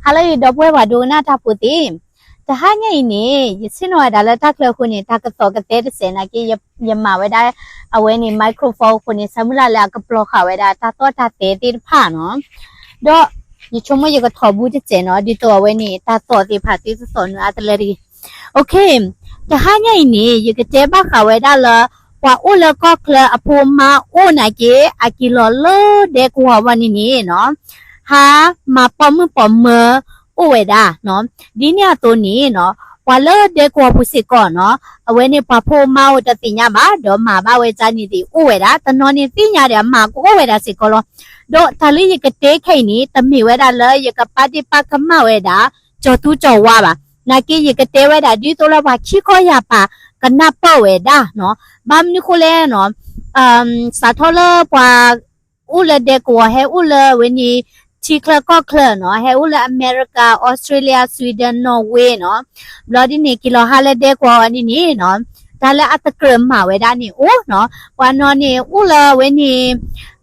ဟါလၢအဂ့ၤ ဒီပုၢ်ဝဲၢ်ပှၤဒိကနၣ်တၢ်ဖိသ့ၣ်, တဟါညါအံၤန့ၣ် ယဆ့ၣ်နီၤဝဲဒၣ်လၢတၢ်ချၢအဃိန့ၣ် တၢ်ကသီၣ်ကသဲတစဲးနာ်က့ ယမၤဝဲဒၣ် အဝဲန့ၣ် microphone အဃိန့ၣ် ဆၢမုၢ်လၢ်လၢအကပျီဃာ်ဝဲဒၣ်တၢ်သီၣ်တၢ်သဲသ့ၣ်တဖၣ်နီၤ. ဒီးယဆိကမိၣ်ယကထီၣ်ဘုတစဲးနီၤ ဒ်သိးအဝဲန့ၣ် တၢ်သီၣ်သ့ၣ်တဖၣ်သုတသီၣ်နုာ်အါတလၢတဂ့ၤ. တဟါညါအံၤန့ၣ် ယကတဲဘၣ်ဃးဝဲဒၣ်လၢ ပှၤအိၣ်လၢကီၢ်ချၢအဖိအမါအိၣ်နာ်က့ အက့ၤလီၤလၢဒဲကဝီၤဝဲန့ၣ်န့ၣ်နီၤ ဟးမၤပိာ်မုၣ်ပိာ်မၢၤအိၣ်ဝဲဒၣ်နီၤ. ဒ်န့ၣ်အသိးန့ၣ်နီၤ ပှၤလၢဒဲကဝီၤပူၤစ့ၢ်ကီးနီၤ အဝဲန့ၣ်ပှၤဖိမါအိၣ်တသ့ၣ်ညါဘၣ် ဒီးမၤဘၣ်ဝဲဒ်န့ၣ်သ့ၣ်အိၣ်ဝဲဒၣ် တနီၤန့ၣ်သ့ၣ်ညါဒီးအမၤကအိၣ်ဝဲဒၣ်စ့ၢ်ကီးလီၤ. ဒီးတၢ်လၢယကတဲခဲအံၤန့ၣ် တမ့ၢ်ဝဲဒၣ်လၢယကပာ်ဒ့ၣ်ပာ်ကမၣ်ဝဲဒၣ် ကၠီၤသူကၠီၤဝါဘၣ်. နာ်က့ယကတဲဝဲဒၣ်ဒ်သိးလၢပှၤခံခီယၢ်ပၤကနၢ်ပၢၢ်ဝဲဒၣ်နီၤ. ဘၣ်မနုၤဃိလဲၣ်နီၤ စးထီၣ်လၢပှၤ အိၣ်လၢဒဲကဝီၤ ဟဲအိၣ်လၢဝဲန့ၣ် ထံချၢကီၢ်ချၢနီၤ ဟဲအိၣ်လၢအမဲရကၤ Australia Sweden Norway နီၤ ဘျီဒ်န့ၣ် က့ၤလီၤဟးလၢဒဲကဝီၤဝဲန့ၣ်န့ၣ်နီၤ တၢ်လၢအတကြၢးမၤဝဲဒၣ်န့ၣ်အိၣ်နီၤ ပှၤနီၤန့ၣ်အိၣ်လၢဝဲန့ၣ်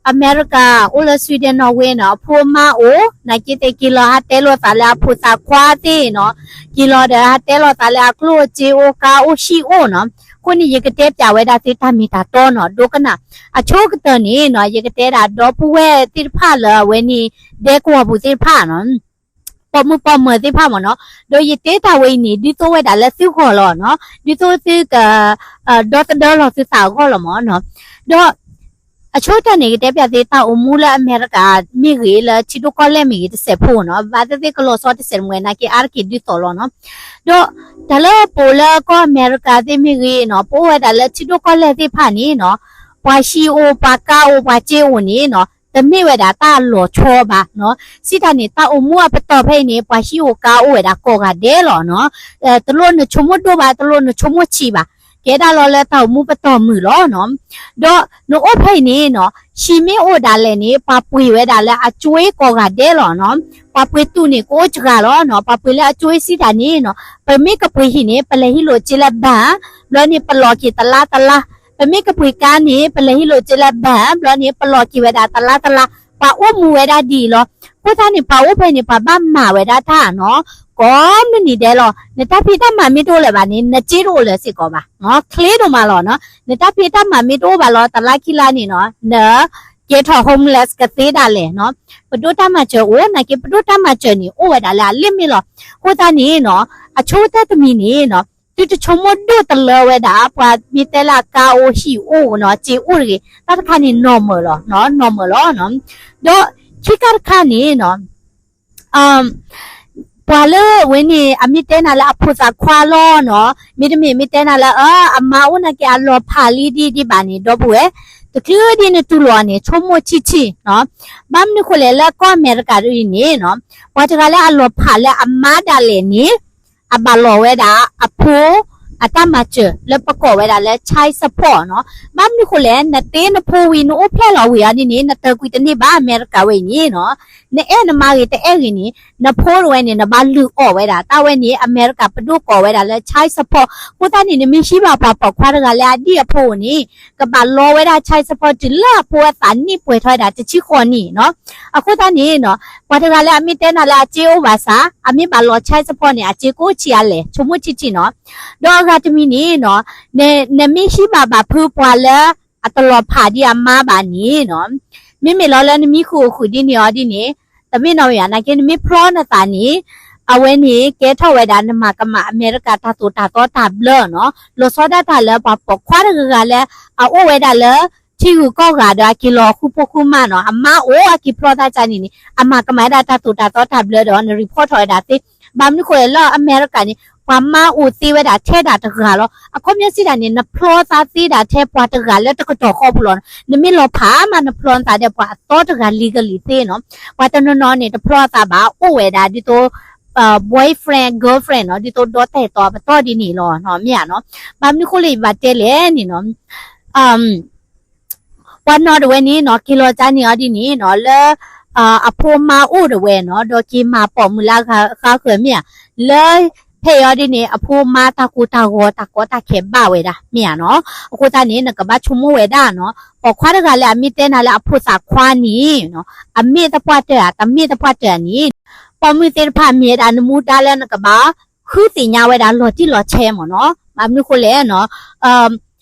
အမဲရကၤ အိၣ်လၢ Sweden Norway နီၤ အဖိအမါအိၣ် နာ်က့သ့ၣ်က့ၤလီၤဟးတဲလိာ်သးလၢအဖိသၣ်ခွါသ့ၣ်နီၤ က့ၤလီၤဒီးဟးတဲလိာ်သးလၢအကျိၣ်အစ့အိၣ်ကါအိၣ်ဟံၣ်အိၣ်နီၤ အဃိန့ၣ် ယကတဲပၠးဝဲဒၣ်သုတၢ်မ့ၢ်တၢ်တီနီၤ ဒိကနၣ် အဆိကတၢၢ်န့ၣ်နီၤ ယကတဲဒၣ်ဒီပုၢ်ဝဲၢ်သ့ၣ်တဖၣ်လၢအဝဲန့ၣ် ဒဲကဝီၤပူၤသ့ၣ်တဖၣ်နီၤ ပိာ်မုၣ်ပိာ်မၢၤသ့ၣ်တဖၣ်မ့ၢ်နီၤ ဒီးယတဲတၢ်ဝဲအံၤန့ၣ် ဒ်သိးဝဲဒၣ်လၢသုဂီၢ်လီၤနီၤ ဒ်သိးသုက ဒီသဒၢလီၤသုသးအဂီၢ်လီၤမ့ၢ်နီၤ ဒီး အဆိကတၢၢ်န့ၣ် ကတဲပၠးသုတၢ်အိၣ်မူလၢအမဲရကၤမ့ၢ်ဂ့ၤ လၢထံဒိၣ်ကီၢ်လဲၢ်မ့ၢ်ဂ့ၤ တစဲးဖိနီၤ ဘၣ်သ့ၣ်သ့ၣ်ကလီၤဆီတစဲးတမှဲၤနာ်က့အါတက့ၢ်ဒ်သိးလီၤနီၤ ဒီးတၢ်လၢပအိၣ်လၢကီၢ်အမဲရကၤသ့ၣ်မ့ၢ်ဂ့ၤနီၤ ပအိၣ်ဝဲဒၣ်လၢထံဒိၣ်ကီၢ်လဲၢ်သ့ၣ်တဖၣ်န့ၣ်နီၤ ပှၤဟံၣ်အိၣ် ပှၤကါအိၣ် ပှၤစ့အိၣ်န့ၣ်နီၤ တမ့ၢ်ဝဲဒၣ်တၢ်လီၤဆီဘၣ်နီၤ စံးတၢ်န့ၣ် တၢ်အိၣ်မူအပတီၢ်ဖဲအံၤန့ၣ် ပှၤဟံၣ်အိၣ်ကါအိၣ်ဝဲဒၣ်ကိးဂၤဒဲးလီၤနီၤ တလိၣ်နဆိကမိၣ်ဒိၣ်ဘၣ် တလိၣ်နဆိကမိၣ်ဆံးဘၣ် ကဲဒၣ်လီၤလၢတၢ်အိၣ်မူပတီၢ်မုၢ်လီၤနီၤ ဒီးနအိၣ်ဖဲအံၤန့ၣ်နီၤ ဟံၣ်မ့ၢ်အိၣ်ဒၣ်လဲာ်န့ၣ် ပှၤပှ့ၤဝဲဒၣ်လၢအကၠွ့ကိးဂၤဒဲးလီၤနီၤ ပှၤပှ့ၤတူၢ်န့ၣ် ကအိၣ်စှၤလီၤနီၤ ပှၤပှ့ၤလၢအကၠွ့စံးတၢ်န့ၣ်နီၤ ပမ့ၢ်ကပှ့ၤဟံၣ်န့ၣ် ပလဲၤဟံးလိာ်စ့လၢ bank ဘျီန့ၣ် ပလီၢ်က့ၤတလါတလါ ပမ့ၢ်ကပှ့ၤကါန့ၣ် ပလဲၤဟံးလိာ်စ့လၢ bank ဘျီန့ၣ် ပလီၢ်က့ၤဝဲဒၣ်တလါတလါ ပှၤအိၣ်မူဝဲဒၣ်ဒ်အံၤလီၤ အဃိသတးန့ၣ် ပှၤအိၣ်ဖဲန့ၣ် ပှၤဘၣ်မၤဝဲဒၣ်တၢ်နီၤ ကိးမုၢ်နံၤဒဲးလီၤ နတၢ်ဖံးတၢ်မၤမ့ၢ်တအိၣ်လၢၤဘၣ်န့ၣ် နစ့တအိၣ်လၢၤစ့ၢ်ကီးဘၣ်နီၤ ချ့ဒိၣ်မးလီၤနီၤ နတၢ်ဖံးတၢ်မၤမ့ၢ်တအိၣ်ဘၣ်လီၤ တလါခံလါန့ၣ်နီၤ န ကဲထီၣ် homeless ကသ့ဒၣ်လဲာ်နီၤ ပဒိၣ်တၢ်မၤစၢၤအိၣ် နာ်က့ပဒိၣ်တၢ်မၤစၢၤန့ၣ် အိၣ်ဝဲဒၣ်လၢအလ့ၣ်မ့ၢ်လီၤ အဃိသတးန့ၣ်နီၤ အဆိကတၢၢ်တမံၤန့ၣ်နီၤ သုတဆိကမိၣ်ဒိၣ်တလၢဝဲဒၣ် ပှၤမ့ၢ်တဲလၢအကါအိၣ်ဟံၣ်အိၣ်နီၤ စ့အိၣ်တဂ့ၤ တၢ်တခါန့ၣ် normal လီၤနီၤ normal လီၤနီၤ ဒီးခံခါတခါန့ၣ်နီၤ ပှၤလၢဝဲန့ၣ် အမ့ၢ်တဲနၤလၢအဖိသၣ်ခွါလီၤနီၤ မ့တမ့ၢ်မ့ၢ်တဲနၤလၢ အမါအိၣ်နာ်က့အလီၤဖးလံဒ်ဒ်ဘၣ်န့ၣ် ဒီပုၢ်ဝဲၢ် တချုးဒ်နတူၢ်လိာ်န့ၣ် ဆိကမိၣ်ဆံၣ်ဆံၣ်နီၤ ဘၣ်မနုၤဃိလဲၣ် လၢကီၢ်အမဲရကၤဒ်အံၤန့ၣ်နီၤ ပှၤတဂၤလၢအလီၤဖးလၢအမါဒၣ်လဲာ်န့ၣ် အဘၣ်လီၤဝဲဒၣ်အဖိ အတၢ်မၤစၢၤလၢပကိးဝဲဒၣ်လၢ child support နီၤ ဘၣ်မနုၤဃိလဲၣ် နတ့နဖိဝံၤ နအိၣ်ဖျဲၣ်လီၤဝံၤအီၤဒ်န့ၣ် နတၢၢ်ကွံာ်တန့ၢ်ဘၣ် အမဲရကၤဝဲအံၤန့ၣ်နီၤ နအဲၣ်နမါဂ့ၤတအဲၣ်ဂ့ၤန့ၣ် နဖိတဝဲန့ၣ် နဘၣ်လုၢ်အီၣ်ဝဲဒၣ် တၢ်ဝဲန့ၣ် အမဲရကၤပဒိၣ်ကိးဝဲဒၣ်လၢ child support အဃိသတးန့ၣ် နမ့ၢ်ဟံးဘၣ်ပှၤပိာ်ခွါတဂၤလၢအဒံၣ်အဖိန့ၣ် ကဘၣ်လီဝဲဒၣ် child support တုၤလၢအဖိအသးနံၣ်ပှဲၤထီၣ်ဝဲဒၣ်တဆံဃိးနံၣ်နီၤ အဃိသတးန့ၣ်နီၤ ပှၤတဂၤလၢအမ့ၢ်တဲနၤလၢအစ့အိၣ်ဘၣ်ဆၣ် အမ့ၢ်ဘၣ်လီၤ child support န့ၣ် အစ့ကအိၣ်ဆံးအါလဲၣ် ဆိကမိၣ်ဆံၣ်ဆံၣ်နီၤ ဒီးအဂၤတမံၤန့ၣ်နီၤ နမ့ၢ်ဟံးဘၣ်ဘၣ်ဖုပှၤလၢအတလီၤဖးဒံးအမါဘၣ်န့ၣ်နီၤ မ့မ့ၢ်လီၤလၢနမ့ၢ်ဃုာ်အိၣ်ဃုာ်ဒ်န့ၣ်အီၤဒ်န့ၣ် တမ့ၢ်နီၢ်ဝဲယၤ နာ်က့နမ့ၢ်ဖျီနသးန့ၣ် အဝဲန့ၣ် ကဲထီၣ်ဝဲဒၣ်နမၤကမၣ်အမဲရကၤတၢ်သိၣ်တၢ်သီတၢ်ဘျၢနီၤ လီၤဆီဒၣ်တၢ်လၢပှၤပိာ်ခွါတဂၤဂၤလၢ အအိၣ်ဝဲဒၣ်လၢ ထံဂုၤကီၢ်ဂၤဒီးအက့ၤလီၤဃူဖိဃူမါနီၤ အမါအိၣ်အက့ၤဖျီသးကၢ်န့ၣ်န့ၣ် အမၤကမၣ်ဝဲဒၣ်တၢ်သိၣ်တၢ်သီတၢ်ဘျၢဒီးန report ထီၣ်ဝဲဒၣ်သ့ ဘၣ်မနုၤဃိလဲၣ်လၢအမဲရကၤန့ၣ် ပှၤမါအိၣ်သ့ဝဲဒၣ်ထဲဒၣ်တဂၤလီၤ အခီပညီစံးဒၣ်န့ၣ် နဖျီသးသ့ဒၣ်ထဲပှၤတဂၤလၢတကတီၢ်ဃီပူၤလီၤ နမ့ၢ်လီၤဖးမးနဖျီသးဒီးပှၤအသီတဂၤ legally သ့နီၤ ပှၤတနီၤနီၤန့ၣ် တဖျီသးဘၣ် အိၣ်ဝဲဒၣ်ဒ်သိး boyfriend girlfriend နီၤ ဒ်သိးဒီးတၢ်အဲၣ်တီအပတီၢ်ဒ်န့ၣ်လီၤ မ့ၢ်ဧါနီၤ ဘၣ်မနုၤဃိလၢယဘၣ်တဲလဲၣ်န့ၣ်နီၤ ပှၤနီၢ်တဝဲန့ၣ်နီၤ က့ၤလီၤကၢ်န့ၣ်အီၤဒ်န့ၣ်နီၤ လၢ အဖိမါအိၣ်တဝဲနီၤ ဒီးက့ၤမၤပိာ်မုၣ်လၢအဃါဃၢၤမ့ၢ်ဧါ လၢ ဖဲအံၤအီၤဒ်န့ၣ် အဖိအမါတၢ်ကိၢ်တၢ်ဂီၤတၢ်ကီတၢ်ခဲဘၣ်ဝဲဒၣ် မ့ၢ်ဧါနီၤ. အဃိသတးန့ၣ် နကဘၣ်ဆိကမိၣ်ဝဲဒၣ်နီၤ, ပိာ်ခွါတဂၤလၢအမ့ၢ်တဲနၤလၢအဖိသၣ်ခွါန့ၣ် အမ့ၢ်သပှၢ်တၢၢ်ဧါ တမ့ၢ်သပှၢ်တၢၢ်ဧါန့ၣ် ပိာ်မုၣ်သ့ၣ်တဖၣ်မ့ၢ်ဝဲဒၣ်နမူဒါလၢနကဘၣ် ဃုသ့ၣ်ညါဝဲဒၣ်လီၤတံၢ်လီၤဆဲးမ့ၢ်နီၤ. ဘၣ်မနုၤဃိလဲၣ်နီၤ,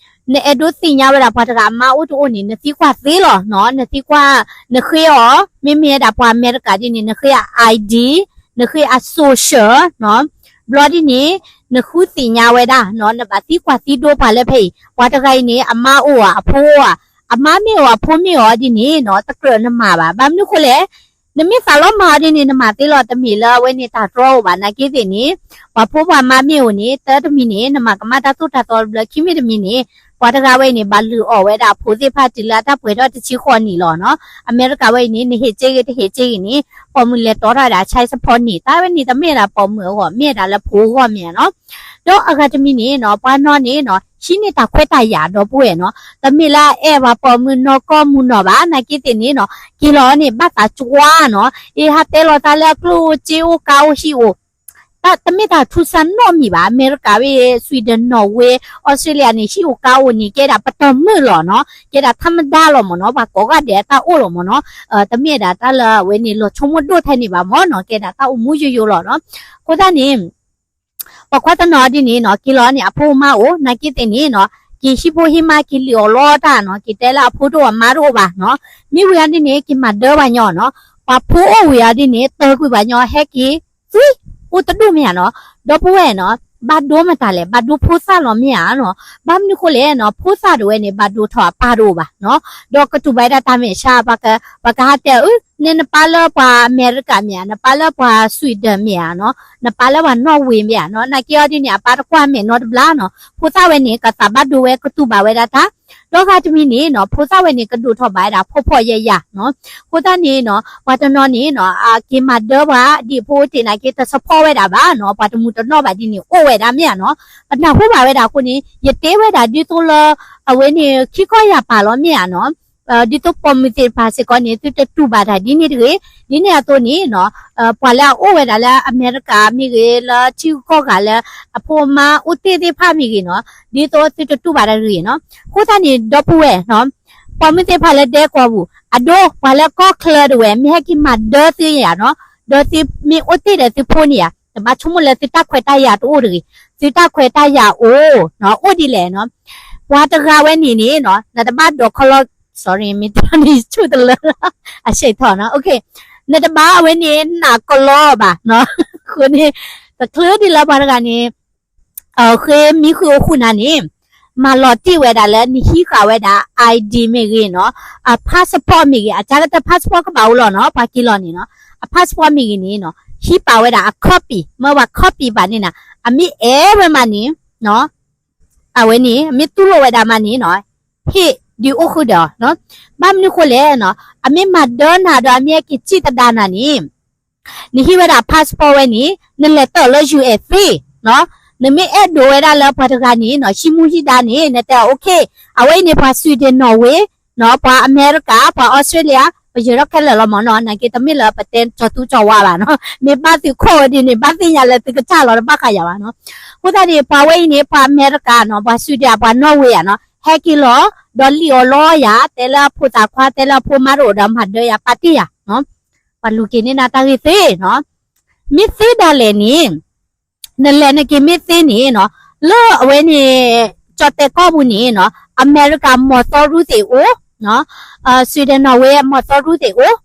နအဲၣ်ဒိးသ့ၣ်ညါဝဲဒၣ်ပှၤတဂၤအမါအိၣ်တအိၣ်န့ၣ် နသံကွၢ်သ့လီၤနီၤ, နသံကွၢ်, နဃ့အီၤ, မ့မ့ၢ်ဝဲဒၣ်ပှၤအမဲရကၤဒ်န့ၣ် နဃ့အ ID, နဃ့အ social နီၤ, ဘျီဒ်န့ၣ် နဃုသ့ၣ်ညါဝဲဒၣ်နီၤ, နဘၣ်သံကွၢ်သံဒိပှၤလၢဖဲအံၤ ပှၤတဂၤအံၤန့ၣ် အမါအိၣ်ဧါ အဖိအိၣ်ဧါ, အမါမ့ၢ်အိၣ်အဖိမ့ၢ်အိၣ်ဒ်န့ၣ်နီၤ တကြၢးနမၤဘၣ်. ဘၣ်မနုၤဃိလဲၣ် နမ့ၢ်သးလီမၤအီၤဒ်န့ၣ် နမၤသ့လီၤ တမ့ၢ်လၢအဝဲန့ၣ်တၢ်တြီအိၣ်ဘၣ် နာ်က့သ့ၣ်န့ၣ်, ပှၤဖိပှၤမါမ့ၢ်အိၣ်န့ၣ် တၢ်တမံၤန့ၣ် နမၤကမၣ်တၢ်သိၣ်တၢ်သီတဘျီ ခံမံၤတမံၤန့ၣ် ပှၤတဂၤဝဲအံၤန့ၣ် ဘၣ်လုၢ်အီၣ်ဝဲဒၣ်အဖိသ့ၣ်တဖၣ်တုၤလၢအတၢ်ပှဲၤထီၣ်တဆံဃိးနံၣ်လီၤနီၤ. အမဲရကၤဝဲအံၤန့ၣ် နဟ့ၣ်က့ဂ့ၤတဟ့ၣ်က့ဂ့ၤန့ၣ် ပိာ်မုၣ်လဲၤတီထီၣ်ဝဲဒၣ် child support န့ၣ် တၢ်ဝဲန့ၣ်တမ့ၢ်ဒၣ်ပိာ်မုၣ်အဂီၢ် မ့ၢ်ဝဲဒၣ်လၢဖိအဂီၢ်မ့ၢ်ဧါနီၤ. ဒီးအဂၤတမံၤန့ၣ်နီၤ ပှၤနီၢ်န့ၣ်နီၤ ဟံးန့ၢ်တၢ်ခွဲးတၢ်ယာ်ဒီပုၢ်ဝဲၢ်နီၤ, တမ့ၢ်လၢအအဲၣ်ပှၤပိာ်မုၣ်နီၢ်ကီၢ်မုၢ်နီၢ်ဘၣ် နာ်က့သ့ၣ်န့ၣ်နီၤ က့ၤလီၤန့ၣ် ဘၣ်သးကွၢ်နီၤ, အ့ ဟးတဲလီၤသးလၢအကျိၣ်အိၣ်စ့အိၣ်ကါအိၣ်ဟံၣ်အိၣ် တမ့ၢ်တၢ်ထူးဆန်းနီတမံၤဘၣ်. အမဲရကၤဝဲ Sweden Norway Australia န့ၣ် ဟံၣ်အိၣ်ကါအိၣ်န့ၣ် ကဲဒၣ်ပတီၢ်မုၢ်လီၤနီၤ, ကဲဒၣ်ထါမဒါလီၤမ့ၢ်နီၤ, ပှၤကိးဂၤဒဲးအတၢ်အိၣ်လီၤမ့ၢ်နီၤ, တမ့ၢ်ဒၣ်တၢ်လၢအဝဲန့ၣ် လီၤဆိကမိၣ်ဒိၣ်ထဲန့ၣ်ဘၣ်မ့ၢ်နီၤ, ကဲဒၣ်တၢ်အိၣ်မူယိယိလီၤနီၤ. အဃိသတးန့ၣ် ပိာ်ခွါတနီၤဒ်န့ၣ်နီၤ က့ၤလီၤန့ၣ် အဖိအမါအိၣ် နာ်က့သ့ၣ်န့ၣ်နီၤ, က့ၤဟံးဖိဟံးမါ က့ၤလုၢ်အီၣ်လီတၢ်နီၤ, က့ၤတဲလၢအဖိတအိၣ်အမါတအိၣ်ဘၣ်နီၤ, မ့ၢ်ဝံၤအီၤဒ်န့ၣ် က့ၤမၤဒၢပှၤညီနီၤ, ပှၤဖိအိၣ်ဝံၤအီၤဒ်န့ၣ် တၢ်ကွံာ်ပှၤညီ ဟဲက့ၤ သွံၣ် အိၣ်တဒူၣ်မ့ၢ်ဧါနီၤ, ဒီပုၢ်ဝဲၢ်နီၤ, ဘၣ်ဒိမတၤလဲၣ် ဘၣ်ဒိဖိသၣ်လီၤမ့ၢ်ဧါနီၤ, ဘၣ်မနုၤဃိလဲၣ်နီၤ ဖိသၣ်တဝဲန့ၣ် ဘၣ်ဒိထီၣ်အပၢ်တအိၣ်ဘၣ်နီၤ, ဒီးကတူၢ်ဘၣ်ဝဲဒၣ်တၢ်မဲာ်ဆှး ပှၤကဟးတဲအီၤ အၢ နဲနပၢ်လၢပှၤအမဲရကၤမ့ၢ်ဧါ, နပၢ်လၢပှၤ Sweden မ့ၢ်ဧါနီၤ, နပၢ်လၢပှၤနီၣ်ဝ့မ့ၢ်ဧါနီၤ, နာ်က့အီၤဒ်န့ၣ် အပၢ်တကွၢ်မဲာ်နီတဘျီနီၤ, ဖိသၣ်ဝဲန့ၣ် ကသးဘၣ်ဒိဝဲ ကတူၢ်ဘၣ်ဝဲဒၣ်တၢ်, ဒီးဂၤတမံၤန့ၣ်နီၤ ဖိသၣ်ဝဲန့ၣ် ကဒိၣ်ထီၣ်ဘၣ်ဝဲဒၣ်ဖှီၣ်ဖှီၣ်ယာ်ယာ်နီၤ, အဃိသတးန့ၣ်နီၤ ပှၤတနီၤန့ၣ်နီၤ အက့ၤမၤဒၢပှၤ ဒ်အဖိအိၣ်တ့ၢ်နာ်က့ တ support ဝဲဒၣ်ဘၣ်နီၤ, ပှၤတမုာ်တနီၣ်ဘၣ်ဒ်န့ၣ် အိၣ်ဝဲဒၣ်မ့ၢ်ဧါနီၤ, ပနၢ်ဟူဘၣ်ဝဲဒၣ်အဃိန့ၣ် ယတဲဝဲဒၣ်ဒ်သိးလၢ အဝဲန့ၣ် ခံခီယၢ်ပာ်လီၤမ့ၢ်ဧါနီၤ, ဒ်သိးပိာ်မုၣ်သ့ၣ်တဖၣ်စ့ၢ်ကီးန့ၣ် သုတတူၢ်ဘၣ်တၢ်ဒ်န့ၣ်တဂ့ၤ, ဒ်န့ၣ်အသိးန့ၣ်နီၤ ပှၤလၢအအိၣ်ဝဲဒၣ်လၢအမဲရကၤမ့ၢ်ဂ့ၤ လၢထံဂုၤကီၢ်ဂၤလၢ အဖိအမါအိၣ်တ့ၢ်သ့ၣ်တဖၣ်မ့ၢ်ဂ့ၤနီၤ, ဒ်သိးသုတတူၢ်ဘၣ်တၢ်တဂ့ၤနီၤ, အဃိသတးန့ၣ် ဒီပုၢ်ဝဲၢ်နီၤ ပိာ်မုၣ်သ့ၣ်တဖၣ်လၢဒဲကဝီၤပူၤ အဒိ ပှၤလၢကီၢ်ချၢတဝဲ မ့ၢ်ဟဲက့ၤမၤဒၢသုယၤနီၤ, ဒီးသုမ့ၢ်အိၣ်တ့ၢ်ဒီးသုဖိန့ၣ်ဧါ, တဘၣ်ဆိကမိၣ်လၢသုတၢ်ခွဲးတၢ်ယာ်တအိၣ်တဂ့ၤ, သုတၢ်ခွဲးတၢ်ယာ်အိၣ်နီၤ, အိၣ်ဒ်လဲၣ်နီၤ, ပှၤတဂၤဝဲန့ၣ်န့ၣ်နီၤ နတဘၣ်ဒိးခီလီၤ sorry မ့ၢ်တၢ်န့ၣ်ဆူၣ်တလၢ အဆဲးထီၣ်နီၤ, နတဘၣ်အဝဲန့ၣ် နာ်ကလီဘၣ်နီၤ, အဃိန့ၣ် တချုးဒ်လၢပှၤတဂၤန့ၣ် ဃ့မံဃုာ်အိၣ်ဃုာ်နၤန့ၣ် မၤလီၤတံၢ်ဝဲဒၣ်လၢနဟံးဃာ်ဝဲဒၣ် ID မ့ၢ်ဂ့ၤနီၤ, အ passport မ့ၢ်ဂ့ၤ, အစှၤကတၢၢ် passport ကဘၣ်အိၣ်လီၤနီၤ, ပှၤက့ၤလီၤန့ၣ်နီၤ, အ passport မ့ၢ်ဂ့ၤန့ၣ်နီၤ ဟံးပာ်ဝဲဒၣ်အ copy, မ့ၢ်ပှၤ copy ပာ်န့ၢ်နၤ, အမ့ၢ်အဲၣ်ဝဲမးန့ၣ် အဝဲန့ၣ် အမ့ၢ်တူၢ်လိာ်ဝဲဒၣ်မးန့ၣ်နီၤ, ဟ့ၣ်ဒုးအိၣ်ဃုာ်ဒီးအီၤ, ဘၣ်မနုၤဃိလဲၣ်နီၤ, အမ့ၢ်မၤဒၢနၤဒီးအမ့ၢ်ဟဲက့ၤစံၣ်သဒါနၤန့ၣ် နဟံးဝဲဒၣ် passport ဝဲန့ၣ် နလဲၤတၢ်လၢ US သ့နီၤ, နမ့ၢ်အဲၣ်ဒိးဝဲဒၣ်လၢပှၤတဂၤန့ၣ်နီၤ ဟံးမူဟံးဒါန့ၣ် နတဲအီၤ OK, အဝဲအံၤန့ၣ် ပှၤ Sweden Norway နီၤ, ပှၤအမဲရကၤ, ပှၤအီစထြ့လယါ, ပယၢၤထီၣ်ခဲလၢာ်လီၤမ့ၢ်နီၤ, နာ်က့တမ့ၢ်လၢပတဲကၠီၤသူကၠီၤဝါဘၣ်နီၤ, မ့ၢ်ဘၣ်သုးခိၣ်ဝဲဒ်န့ၣ် ဘၣ်သ့ၣ်ညါလၢသုကစၢ်လီၤတဘၣ်ဃးယၤဘၣ်နီၤ, အဃိသတးန့ၣ် ပှၤဝဲအံၤန့ၣ် ပှၤအမဲရကၤနီၤ, ပှၤ Sweden ပှၤနီၣ်ဝ့ဧါနီၤ, ဟဲက့ၤလီၤ, ဒီးလံၣ်အီၣ်လီယၤ, တဲလၢအဖိသၣ်ခွါ, တဲလၢအဖိမါတအိၣ်ဒီးမၤဒၢယၤ ပာ်တ့ၢ်ယၤနီၤ, ပှၤလူၤက့ၤန့ၢ်နၤတၢ်ဂ့ၢ်သ့နီၤ, မ့ၢ်သ့ဒၣ်လဲာ်န့ၣ် နလဲၤနက့ၤမ့ၢ်သ့န့ၣ်နီၤ, လၢအဝဲန့ၣ် ကၠီၣ်တဲာ်ကီၢ်ပူၤန့ၣ်နီၤ, အမဲရကၤမီၢ်သီရူသ့ၣ်အိၣ်, Sweden Norway မီၢ်သီရူသ့ၣ်အိၣ်,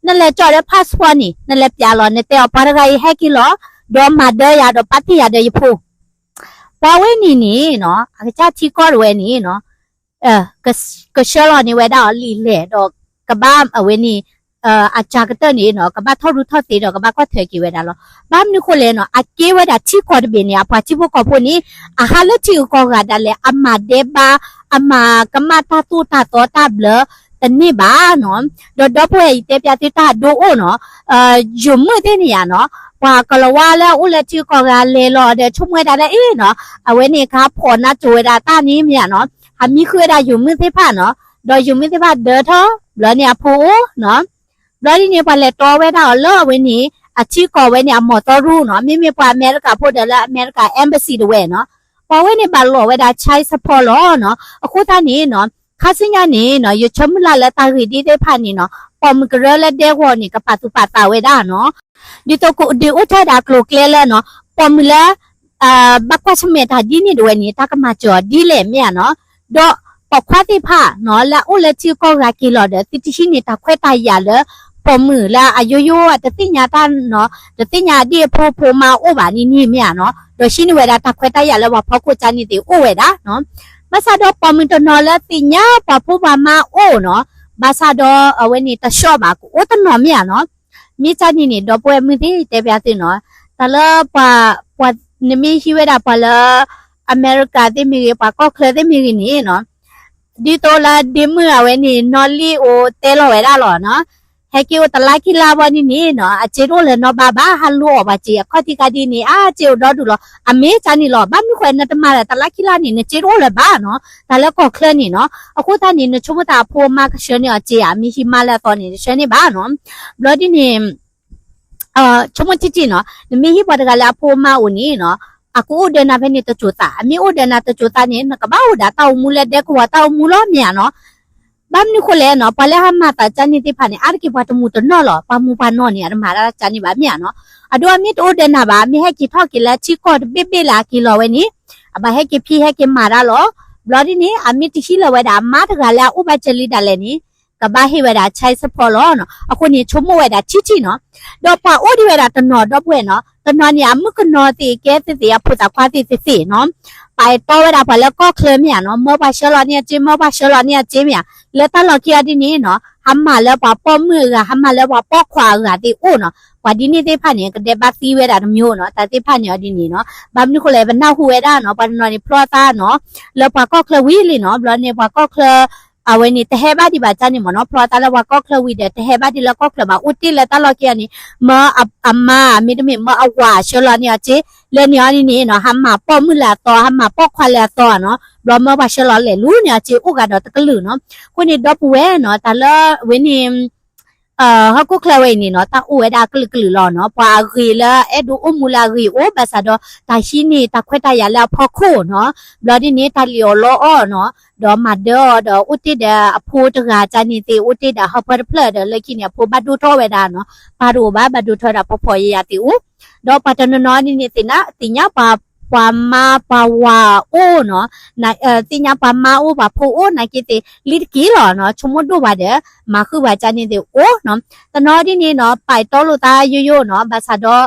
နလဲၤကၠီၣ်လၢ passport န့ၣ် နလဲၤပျးလီၤ နတဲအီၤ ပှၤတဂၤအံၤဟဲက့ၤလီၤ, ဒီးမၤဒၢယၤဒီးပာ်တ့ၢ်ယၤဒီးယဖိ ပှၤဝဲန့ၣ်န့ၣ်နီၤ, အကစၢ်ထံကီၢ်တဝဲန့ၣ်နီၤ, ကဆှၢလီၤန့ၢ်ဝဲဒၣ်အီၤလံာ်လဲၢ်ဒီး ကဘၣ်အဝဲန့ၣ် အစှၤကတၢၢ်န့ၣ်နီၤ, ကဘၣ်ထီၣ်ရူထီၣ်သ့ဒီး ကဘၣ်ကွၢ်ထွဲက့ၤဝဲဒၣ်လီၤ. ဘၣ်မနုၤဃိလဲၣ်နီၤ, အကဲဝဲဒၣ်ထံကီၢ်တဘ့ၣ်န့ၣ် အပှၤထံဖိကီၢ်ဖိန့ၣ် အဟးလၢထံဂုၤကီၢ်ဂၤဒၣ်လဲာ် အမၤဒဲးဘး အမၤကမၣ်တၢ်သိၣ်တၢ်သီတၢ်ဘျၢတန့ၢ်ဘၣ်နီၤ. ဒီးဒီပုၢ်ဝဲၢ်အံၤတဲပျးသုတၢ်ဒိအိၣ်နီၤ, ယိၤမုၣ်သ့ၣ်န့ၣ်ယါနီၤ, ပှၤကလၤဝါလၢအအိၣ်လၢထံဂုၤကီၢ်ဂၤလဲၤလီၤဒီး ဆိကမိၣ်ဝဲဒၣ်လၢအ့ၣ်နီၤ, အဝဲန့ၣ်ခါဖီၣ်နါစိၤဝဲဒၣ်တၢ်န့ၣ်မ့ၢ်ယါနီၤ, ဟးမံဃုာ်ဝဲဒၣ်ယိၤမုၣ်သ့ၣ်တဖၣ်နီၤ, ဒီးယိၤမုၣ်သ့ၣ်တဖၣ်ဒၢထီၣ် ဘျီန့ၣ်အဖိအိၣ်နီၤ, ဘျီဒ်န့ၣ် ပှၤလဲၤတီဝဲဒၣ်အီၤလၢအဝဲန့ၣ် အထံကီၢ်ဝဲန့ၣ် အမီၢ်သီရူနီၤ, မ့မ့ၢ်ပှၤအမဲရကၤဖိဒီးလၢအမဲရကၤ embassy တဝဲနီၤ, ပှၤဝဲန့ၣ်ဘၣ်လိာ်ဝဲဒၣ် child support လီၤနီၤ. အဃိသတးန့ၣ်နီၤ ခါဆူညါန့ၣ်နီၤ ယဆၢမုၢ်လၢ်လၢတၢ်ဂ့ၢ်ဒ်သ့ၣ်တဖၣ်န့ၣ်နီၤ ပိာ်မုၣ်ကရၢလၢဒဲကဝီၤန့ၣ် ကပာ်သူၣ်ပာ်သးဝဲဒၣ်နီၤ. ဒ်သိးကဒုးအိၣ်ထီၣ်ဝဲဒၣ်ကျိၤကျဲလၢနီၤ ပိာ်မုၣ်လၢ ဘၣ်ကွၢ်ဆၢၣ်မဲာ်တၢ်ဒ်န့ၣ်တဝဲန့ၣ် တၢ်ကမၤစၢၤအီၤဒ်လဲၣ်မ့ၢ်ဧါနီၤ. ဒီးပိာ်ခွါသ့ၣ်တဖၣ်နီၤ လၢအအိၣ်လၢထံဂုၤကီၢ်ဂၤက့ၤလီၤဒီး သုတဟံးန့ၢ်တၢ်ခွဲးတၢ်ယာ်လၢ ပိာ်မုၣ်လၢအယိယိတသ့ၣ်ညါတၢ်နီၤ, တသ့ၣ်ညါဒ်အဖိဖိမါအိၣ်ဘၣ်န့ၣ်န့ၣ်မ့ၢ်ဧါနီၤ, ဒီးဟံးန့ၢ်ဝဲဒၣ်တၢ်ခွဲးတၢ်ယာ်လၢပှၤဖီခိၣ်ကၢ်န့ၣ်သ့ၣ်အိၣ်ဝဲဒၣ်နီၤ. ဘၣ်ဆၣ်ဒီးပိာ်မုၣ်တနီၤလၢသ့ၣ်ညါပှၤဖိပှၤမါအိၣ်နီၤ, ဘၣ်ဆၣ်ဒီးအဝဲန့ၣ်တဆှီဘၣ် ကအိၣ်တနီၤမ့ၢ်ဧါနီၤ. မ့ၢ်ကၢ်န့ၣ်န့ၣ် ဒီပုၢ်ဝဲၢ်မုၣ်သ့ၣ် တဲပျးသုနီၤ, တၢ်လၢပှၤ ပှၤ နမ့ၢ်ဟံးဝဲဒၣ်ပှၤလၢ အမဲရကၤသ့ၣ်မ့ၢ်ဂ့ၤ ပှၤကီၢ်ချၢသ့ၣ်မ့ၢ်ဂ့ၤန့ၣ်နီၤ, ဒ်သိးလၢဒ့မုၣ်အဝဲန့ၣ် နီၢ်လံၣ်အိၣ်တဲလီၤဝဲဒၣ်လီၤနီၤ, ဟဲက့ၤအိၣ်တလါခံလါဘီန့ၣ်န့ၣ်နီၤ အစ့တအိၣ်လၢၤနီတဘျီဘၣ်, ဟးလိအီၣ်ပှၤစ့အခီၣ်ထံးခါဒ်န့ၣ် အါစ့အိၣ်ဒီဒူၣ်လီၤ. အမ့ၢ်ကၢ်န့ၣ်လီၤ, ဘၣ်မနုၤဃိနတမၤလၢၤတလါခံလါန့ၣ် နစ့တအိၣ်လၢၤဘၣ်နီၤ, တၢ်လၢကီၢ်ချၢန့ၣ်နီၤ. အဃိသတးန့ၣ် နဆိကမိၣ်သးအဖိအမါကဆှၢန့ၢ်အီၤစ့ဧါ, မ့ၢ်ဟံးမါလၢအသီန့ၣ် တဆှၢန့ၢ်ဘၣ်နီၤ. ဘျီဒ်န့ၣ် ဆိကမိၣ်ထံထံနီၤ, နမ့ၢ်ဟံးပှၤတဂၤလၢအဖိအမါအိၣ်န့ၣ်နီၤ, အကအိၣ်ဒီးနၤဖဲန့ၣ်တစိၤသး, အမ့ၢ်အိၣ်ဒီးနၤတစိၤသးန့ၣ် နကဘၣ်အိၣ်ဒၣ်တၢ်အိၣ်မူလၢဒဲကဝီၤတၢ်အိၣ်မူလီၤမ့ၢ်ဧါနီၤ. ဘၣ်မနုၤဃိလဲၣ်နီၤ, ပှၤလၢဟးမၤသးကၢ်န့ၣ်သ့ၣ်တဖၣ်န့ၣ် အါတက့ၢ်ပှၤတမုာ်တနီၢ်လီၤ, ပှၤမုာ်ပှၤနီၢ်န့ၣ် အတမၤတၢ်ကၢ်န့ၣ်ဘၣ်မ့ၢ်ဧါနီၤ. အဒိ အမ့ၢ်တအိၣ်ဒီးနၤဘၣ်, မ့ၢ်ဟဲက့ၤထီၣ်က့ၤလၢထံကီၢ်တဘ့ၣ်ဘ့ၣ်လၢအက့ၤလီၤဝဲန့ၣ်, အဘၣ်ဟဲက့ၤဖံးဟဲက့ၤမၤတၢ်လီၤ. ဘျီဒ်န့ၣ် အမ့ၢ်တဟံးလၢၤဝဲဒၣ်အမါတဂၤလၢအအိၣ်ဘၣ်စၢၤလံဒၣ်လဲာ်န့ၣ် ကဘၣ်ဟ့ၣ်ဝဲဒၣ် child support လီၤနီၤ. အဃိန့ၣ် ဆိကမိၣ်ဝဲဒၣ်ထံထံနီၤ. ဒီးပှၤအိၣ်ဒံးဝဲဒၣ်တနီၤဒီပုၢ်ဝဲၢ်နီၤ, တနီၤန့ၣ် အမုၣ်ကနီၤသ့ၣ်ကဲသ့ၣ်သ့ၣ် အဖိသၣ်ခွါသ့ၣ်သ့ၣ်သ့ၣ်နီၤ, ပာ်အဲၣ်တီဝဲဒၣ်ပှၤလၢကီၢ်ချၢမ့ၢ်ဧါနီၤ, မၢပှၤဆှၢလီၤန့ၢ်အစ့, မၢပှၤဆှၢလီၤန့ၢ်အစ့မ့ၢ်ဧါ. လၢတၢ်လီၢ်ခံအီၤဒ်န့ၣ်နီၤ, ဟးမၤလၢပှၤပိာ်မုၣ်အဂၤ, ဟးမၤလၢပှၤပိာ်ခွါအဂၤသ့ၣ်အိၣ်နီၤ. ပှၤဒ်န့ၣ်သ့ၣ်တဖၣ်န့ၣ် ကဒဲးဘးသံဝဲဒၣ်တမံၤနီၤ, တၢ်သ့ၣ်တဖၣ်န့ၣ်အီၤဒ်န့ၣ်နီၤ. ဘၣ်မနုၤဃိလဲၣ် ပနၢ်ဟူဝဲဒၣ်နီၤ, ပှၤတနီၤန့ၣ်ဖျီသးနီၤ, လၢပှၤကီၢ်ချၢဝံၤလံနီၤ, ဘျီန့ၣ်ပှၤကီၢ်ချၢ အဝဲန့ၣ် တဟဲဘၣ်ဒံးဘၣ်ကၢ်န့ၣ်မ့ၢ်နီၤ, ဖျီသးလၢပှၤကီၢ်ချၢဝံၤဒီး တဟဲဘၣ်ဒံးလၢကီၢ်ချၢဘၣ်, အိၣ်တ့ၢ်လၢတၢ်လီၢ်ခံအီၤန့ၣ်, မၢအမါ မ့တမ့ၢ်မၢအဝၤဆှၢလီၤန့ၢ်အီၤစ့, လဲၤန့ၢ်အီၤန့ၣ်နီၤ, ဟးမၤပိာ်မုၣ်လၢအသီ, ဟးမၤပိာ်ခွါလၢအသီနီၤ, ဘျီမၢပှၤဆှၢလီၤလဲၤလူၤန့ၢ်အီၤစ့ အိၣ်ဂၤဒီးတကလုာ်နီၤ. အဃိန့ၣ် ဒီပုၢ်ဝဲၢ်နီၤ, တၢ်လၢဝဲန့ၣ် ဟီၣ်ခိၣ်ချၢဝဲအံၤန့ၣ်နီၤ, တၢ်အိၣ်ဝဲဒၣ်အကလုာ်ကလုာ်လီၤနီၤ, ပှၤအဂ့ၤလၢအဲၣ်ဒိးအိၣ်မူလၢအဂ့ၤအိၣ်, ဘၣ်ဆၣ်ဒီးတၢ်ဟံးန့ၢ်တၢ်ခွဲးတၢ်ယာ်လၢအဖီခိၣ်နီၤ, ဘျီဒ်န့ၣ် တၢ်လံၣ်အီၣ်လီအီၣ်နီၤ, ဒီးမၤဒၢအီၤဒီး အိၣ်တ့ၢ်ဒီးအဖိတဂၤကၢ်န့ၣ်သ့ၣ်, အိၣ်တ့ၢ်ဒီးဟၢဖၢတဖျၢၣ်ဒီး လၢခံန့ၣ် အဖိဘၣ်ဒိၣ်ထီၣ်ဝဲဒၣ်နီၤ, ပၢ်တအိၣ်ဘၣ်, ဘၣ်ဒိၣ်ထီၣ်ဝဲဒၣ်ဖှီၣ်ဖှီၣ်ယာ်ယာ်သ့ၣ်အိၣ်, ဒီးပှၤတနီၤနီၤဒ်န့ၣ်သ့ၣ်နၤ, သ့ၣ်ညါပှၤ ပှၤမါပှၤဝၤအိၣ်နီၤ, သ့ၣ်ညါပှၤမါအိၣ်ပှၤဖိအိၣ် နာ်က့သ့ၣ် လံတက့ၢ်လီၤနီၤ, ဆိကမိၣ်ဒိၣ်ဘၣ်ဒီး မၤဃုာ်ပှၤကၢ်န့ၣ်သ့ၣ်အိၣ်နီၤ. တနီၤဒ်န့ၣ်နီၤ, ပာ်တီလိာ်သးယိယိနီၤ, ဘၣ်ဆၣ်ဒီး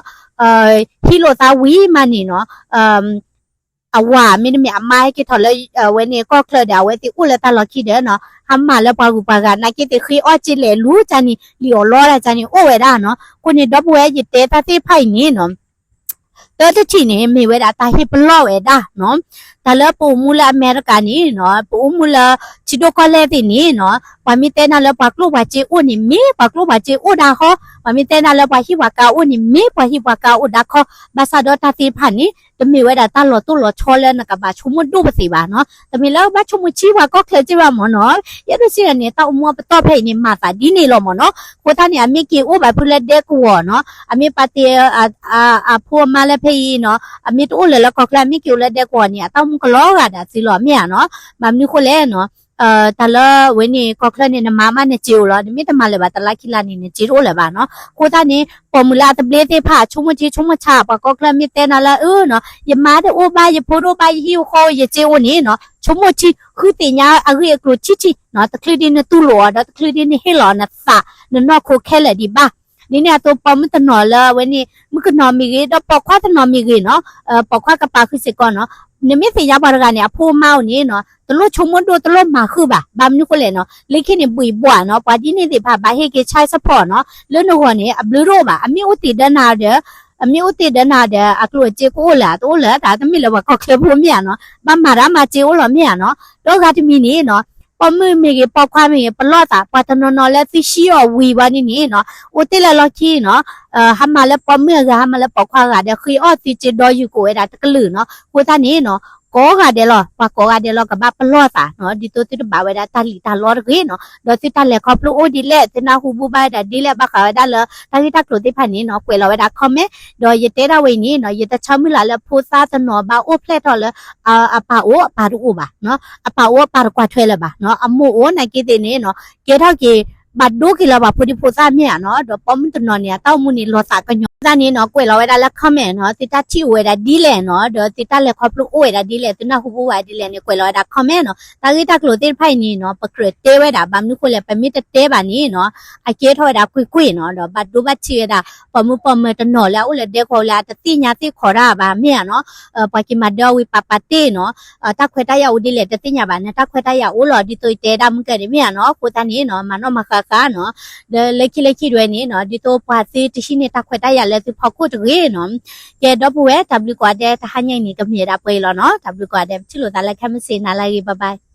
ဟံးလိာ်သးဝံၤမးန့ၣ်နီၤ, အဝၤ မ့တမ့ၢ်အမါဟဲက့ၤထီၣ်လၢ အဝဲန့ၣ်ကီၢ်ချၢဒီး အဝဲသ့ၣ်အိၣ်လၢတၢ်လီၢ်ခံဒီးနီၤ, ဟးမၤလၢပှၤဂုၤပှၤဂၤ နာ်က့သ့ၣ် ဃ့အီၣ်စ့လဲၤလူၤကၢ်န့ၣ် လံၣ်အီၣ်လီတၢ်ကၢ်န့ၣ် အိၣ်ဝဲဒၣ်နီၤ. အဃိန့ၣ် ဒီပုၢ်ဝဲၢ် ယတဲတၢ်သ့ၣ်တဖၣ်အံၤန့ၣ်နီၤ တၢ်တထံၣ်န့ၣ် မ့ၢ်ဝဲဒၣ်တၢ်ဟ့ၣ်ပလီၢ်ဝဲဒၣ်နီၤ. တၢ်လၢပအိၣ်မူလၢအမဲရကၤန့ၣ်နီၤ, ပအိၣ်မူလၢထံဒိၣ်ကီၢ်လဲၢ်သ့ၣ်န့ၣ်နီၤ, ပှၤမ့ၢ်တဲနၤလၢပှၤကျိၣ်ပှၤစ့အိၣ်န့ၣ် မ့ၢ်ပှၤကျိၣ်ပှၤစ့အိၣ်ဒၣ်ဃီ, ပှၤမ့ၢ်တဲနၤလၢပှၤဟံၣ်ပှၤကၤအိၣ်န့ၣ် မ့ၢ်ပှၤဟံၣ်ပှၤကၤအိၣ်ဒၣ်ဃီ, ဘၣ်ဆၣ်ဒီးတၢ်သ့ၣ်တဖၣ်န့ၣ် တမ့ၢ်ဝဲဒၣ်တၢ်လီၤတိၢ်လီၤဆီလၢနကဘၣ်ဆိကမိၣ်ဒိၣ်ပသ့ၣ်ဘၣ်နီၤ. တမ့ၢ်လၢဘၣ်ဆိကမိၣ်ဆံးပှၤကီၢ်ချၢစ့ၢ်ဘၣ်မ့ၢ်နီၤ. ယဲဒၣ်စ့ၢ်န့ၣ် တၢ်အိၣ်မူအပတီၢ်ဖဲအံၤန့ၣ် မၤသးဒ်န့ၣ်လီၤမ့ၢ်နီၤ. အဃိသတးန့ၣ် အမ့ၢ်က့ၤအိၣ်ဘၣ်ဖုလၢဒဲကဝီၤနီၤ, အမ့ၢ်ပာ်တ့ၢ် အဖိအမါလၢဖဲအံၤနီၤ, အမ့ၢ်တအိၣ်လၢၤလၢကီၢ်ချၢ အမ့ၢ်က့ၤအိၣ်လၢဒဲကဝီၤန့ၣ် အတၢ်အိၣ်မူကလီၤဂာ်ဒၣ်သုလီၤမ့ၢ်ဧါနီၤ. ဘၣ်မနုၤဃိလဲၣ်နီၤ, တၢ်လၢဝဲန့ၣ် ကီၢ်ချၢန့ၣ် နမၤမးနစ့အိၣ်လီၤ, နမ့ၢ်တမၤလၢၤဘၣ်တလါခံလါန့ၣ် နစ့တအိၣ်လၢၤဘၣ်နီၤ. အဃိသတးန့ၣ် ပိာ်မုၣ်လၢအသဘျ့သ့ၣ်တဖၣ် ဆိကမိၣ်ထံဆိကမိၣ်ဆး ပှၤကီၢ်ချၢမ့ၢ်တဲနၤလၢအၢနီၤ, ယမါတအိၣ်ဘၣ် ယဖိတအိၣ်ဘၣ် ယဟံၣ်အိၣ်ဃီအိၣ် ယစ့အိၣ်န့ၣ်နီၤ, ဆိကမိၣ်ထံ ဃုသ့ၣ်ညါအဂ့ၢ်အကျိၤထံထံနီၤ, တချုးဒ်နတူၢ်လိာ်အီၤ ဒီးတချုးဒ်နဟ့ၣ်လီၤနသး နနီၢ်ခိခဲလၢာ်ဒံးဘၣ်. ဒ်န့ၣ်အသိး ပိာ်မုၣ်တနီၤလၢအဝဲန့ၣ် မုၣ်ကနီၤမ့ၢ်ဂ့ၤ ဒီးပိာ်ခွါတနီၤမ့ၢ်ဂ့ၤနီၤ, ပိာ်ခွါကပာ်ဃုာ်စ့ၢ်ကီးနီၤ, နမ့ၢ်သ့ၣ်ညါပှၤတဂၤန့ၣ် အဖိအမါအိၣ်န့ၣ်နီၤ, တလိၣ်ဆိကမိၣ်ဒိၣ် တလိၣ်မၤဃုာ်ဘၣ်. ဘၣ်မနုၤဃိလဲၣ်နီၤ, လၢခံန့ၣ် ဘှံးဘှီးနီၤ, ပှၤဒ်န့ၣ်သ့ၣ်တဖၣ် ဘၣ်ဟ့ၣ်က့ၤ child support နီၤ, လၢနဂီၢ်န့ၣ် အဘျုးတအိၣ်ဘၣ်. အမ့ၢ်အိၣ်တ့ၢ်ဒီးနၤဒီး အမ့ၢ်အိၣ်တ့ၢ်ဒီးနၤဒီး အကျိၣ်အစ့ကအိၣ်လၢၤ တအိၣ်လၢၤ တၢ်တမ့ၢ်လၢပှၤကီၢ်ချၢဖိမ့ၢ်ဧါနီၤ, ဘၣ်မၤတၢ်မၤစ့အိၣ်လီၤမ့ၢ်ဧါနီၤ. ဒီးဂၤတမံၤန့ၣ်နီၤ, ပိာ်မုၣ်မ့ၢ်ဂ့ၤ ပိာ်ခွါမ့ၢ်ဂ့ၤ ပလီၢ်သး ပှၤတနီၤနီၤလၢသုဟံးအီၤဝံၤဘၣ်န့ၣ်န့ၣ်နီၤ, အိၣ်တ့ၢ်လၢလီၢ်ခံနီၤ, ဟးမၤလၢပိာ်မုၣ်အဂၤ ဟးမၤလၢပိာ်ခွါအဂၤဒီး ဃ့အီၣ်သုစ့ဒီယူၢ်ကိးဝဲဒၣ်တကလုာ်နီၤ. အဃိသတးန့ၣ်နီၤ ကိးဂၤဒဲးလီၤ, ပှၤကိးဂၤဒဲးလီၤ ကဘၣ်ပလီၢ်သးနီၤ, ဒ်သိးသုတဘၣ်ဝဲဒၣ်တၢ်လံၣ်တၢ်လီတဂ့ၤနီၤ, ဒီးသုတၢ်လဲၤခီဖျိအိၣ်ဒ်လဲၣ်, သုနၢ်ဟူဘူၣ်ဘၣ်ဝဲဒၣ်ဒ်လဲၣ်, ဘၣ်ဃးဝဲဒၣ်လၢတၢ်ဂ့ၢ်တၢ်ကျိၤသ့ၣ်တဖၣ်န့ၣ်နီၤ, ကွဲးလီၤဝဲဒၣ် comment, ဒီးယတဲဒၣ်ဝဲအံၤန့ၣ်နီၤ, ယတဆၢမုၢ်လၢ်လၢဖိသၣ်တနီၤဘၣ်အိၣ်ဖျဲၣ်ထီၣ်လၢ အပၢ်အိၣ်အပၢ်တအိၣ်ဘၣ်နီၤ, အပၢ်အိၣ်အပၢ်တကွၢ်ထွဲလၢၤဘၣ်နီၤ, အမိၢ်အိၣ်နာ်က့သ့ၣ်န့ၣ်နီၤ, ကဲထီၣ်က့ၤ ဘၣ်ဒိက့ၤလၢပှၤဖိဒံဖိသၣ်မ့ၢ်ဧါနီၤ, ဒီးပိာ်မုၣ်တနီၤန့ၣ် အတၢ်အိၣ်မူန့ၣ်လီၤသးကညီၤသးန့ၣ်နီၤ, ကွဲးလီၤဝဲဒၣ်လၢ comment နီၤ, သုတၢ်ထံၣ်အိၣ်ဝဲဒၣ်ဒ်လဲၣ်နီၤ, ဒီးသုတၢ်လဲၤခီဖျိအိၣ်ဝဲဒၣ်ဒ်လဲၣ်, သုနၢ်ဟူဘူၣ်ဝဲဒၣ်ဒ်လဲၣ်န့ၣ် ကွဲးလီၤဝဲဒၣ် comment နီၤ, တၢ်ဂ့ၢ်တၢ်ကျိၤသ့ၣ်တဖၣ်အံၤန့ၣ်နီၤ, ပကြၢးတဲဝဲဒၣ်, ဘၣ်မနုၤဃိလဲၣ်, ပမ့ၢ်တတဲဘၣ်န့ၣ်နီၤ, အကဲထီၣ်ဝဲဒၣ်ကွ့ၢ်ကွ့ၢ်နီၤ, ဒီးဘၣ်ဒိဘၣ်ထံးဝဲဒၣ် ပိာ်မုၣ်ပိာ်မၢၤတနီၤလၢအအိၣ်လၢဒဲကဝီၤလၢအတသ့ၣ်ညါသ့ၣ်ခီတၢ်ဘၣ်မ့ၢ်ဧါနီၤ, ပှၤက့ၤမၤဒၢအဝံပာ်ပာ်တ့ၢ်နီၤ, တၢ်ခွဲးတၢ်ယာ်အိၣ်ဒ်လဲၣ်တသ့ၣ်ညါဘၣ်, နတၢ်ခွဲးတၢ်ယာ်အိၣ်လီၤဒ်သိးယတဲဒၣ်မုၢ်ကၢန့ၣ်မ့ၢ်ဧါနီၤ, အဃိသတးန့ၣ်နီၤ, မၤနီၣ်မၤဃါဃါနီၤ, ဒီးလၢခံလၢခံဒွဲန့ၣ်နီၤ, ဒ်သိးပှၤသုတဟံးန့ၢ်တၢ်ခွဲးတၢ်ယာ်လၢသုဖီခိၣ်တဂ့ၤနီၤ, ကဲဒီပုၢ်ဝဲၢ် တၢ်ဘျုးကိးဂၤဒဲး, တဟါညါအံၤန့ၣ်ကမ့ၢ်ဝဲဒၣ်ပှဲၤအံၤလီၤနီၤ, တၢ်ဘျုးကိးဂၤဒဲး, ပထံၣ်လိာ်သးလၢခဲမုၢ်ဆ့ၣ်, နၤလၢအဂ့ၤ, bye bye.